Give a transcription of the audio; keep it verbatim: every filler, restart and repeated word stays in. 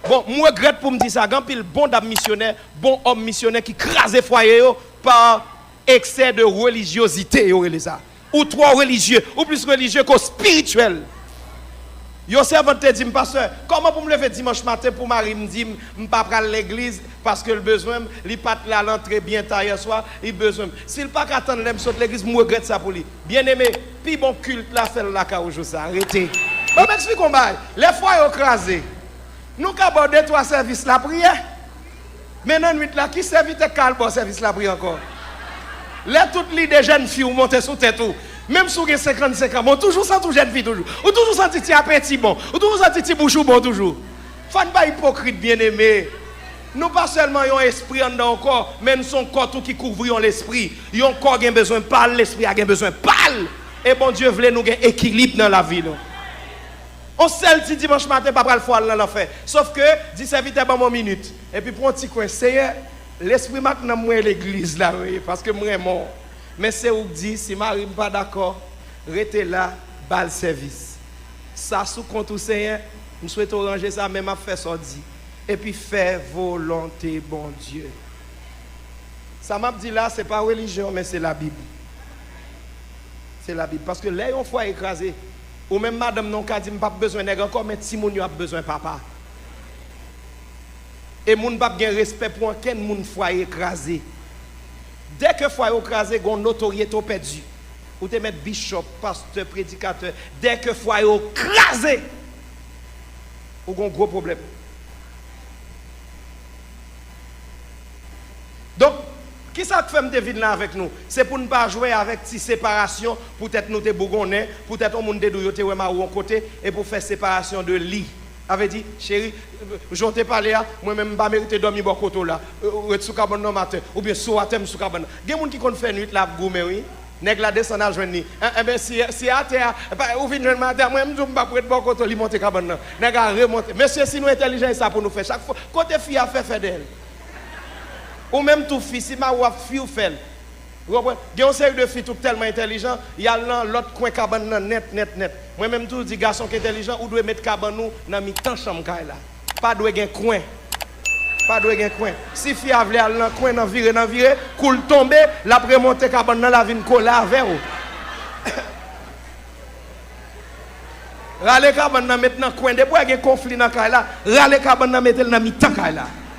Bon, m regrèt pou m di sa, gen anpil bon dam misyonè, bon òm misyonè ki kraze fwaye yo pa eksè de relizyozite, yo rele sa. Ou twò relijye, ou plis relijye ke w espirityèl. Yon sèvant te di m, "Pastè, kòman pou m leve dimanch maten pou mari m di m m pa pral legliz paske l bezwen m, li pa t la l antre byen ta yèswa, li bezwen m. Si l pa ka tann lè m sot legliz, m regrèt sa pou li." Byeneme, pi bon kilt la fè l lakay ou jou sa. Rete. Ban m eksplike w yon bagay. Lè fwaye yo kraze, nou ka ba w de twa sèvis lapriyè. Men nan nwit la, ki sèvitè k ka al ba w sèvis lapriyè ankò? Lè tout lide jèn fi w monte sou tèt ou, menm si w gen senkannsenk an, men w toujou santi w jèn fi toujou. Ou toujou santi ti apeti bon. Ou toujou santi ti bouch ou bon toujou. Fò n pa ipokrit, byeneme. Nou pa sèlman yon espri anndan yon kò, men n se yon kò tou ki kouvri yon lespri. Yon kò gen bezwen pa l, lespri a gen bezwen pa l. E Bondye vle nou gen ekilib nan lavi nou. On sèl ti dimanch maten pa pral fè w al nan lanfè. Sòf ke, di sèvitè, "Ban m yon minit." Epi pran yon ti kwen, "Senyè, lespri m ak nanm mwen e legliz la, wi, paske m renmen w. Men se ou k di, si mari m pa dakò, rete la, ba l sèvis. Sa sou kont ou, Senyè, m swete w ranje sa, men m ap fè sa w di. Epi fè volonte Bondye." Sa m ap di la, se pa relijyon, men se Labib. Se Labib. Paske lè yon fwaye kraze, ou menm madanm nan, ou ka di, "M p ap bezwen nèg ankò, men timoun yo ap bezwen papa." E moun p ap gen respè pou ankenn moun fwaye kraze. Dèke fwaye w kraze, gen yon notoryete w pèdi. Ou te mèt bishop, pastè, predikatè. Dèke fwaye w kraze, ou gen yon gwo pwoblèm. Donk, kisa k fè m te vin la avèk nou? Se pou n pa jwe avèk ti separasyon, poutèt nou te bougonnen, poutèt yon moun te di w yo te wè mari w yon kote, e pou fè separasyon de li. Sa vle di, cheri, jan w te pale a, mwen menm m pa merite dòmi bò kote w la. Ret sou kabann nan maten, oubyen si w atè m sou kabann nan. Gen moun ki konn fè nwit la ap goumen, wi. Nèg la desann al jwenn li. En, enben, si, si atè a, pa, ou vin jwenn mwen atè a, mwen m di w m p ap ret bò kote w, li monte kabann nan. Nèg la remonte. Mesye, si nou entèlijan, e sa pou nou fè. Chak fwa, kote fi a fè, fè dèyè l. Ou menm tou fi, si mari w ap fi w fè l. Ou konprann? Gen yon seri de fi tou k tèlman entèlijan, y al nan lòt kwen kabann nan nèt, nèt, nèt. Mwen menm tou di gason k entèlijan, ou dwe met kabann ou nan mitan chanm kay la. Pa dwe gen kwen. Pa dwe gen kwen. Si fi a vle al nan kwen, nan vire, nan vire, kou l tonbe, l ap remonte kabann nan, l a vin kole avè w. Rale kabann nan, met nan kwen. Depi w wè gen konfli nan kay la, rale kabann nan, mete l nan mitan kay la.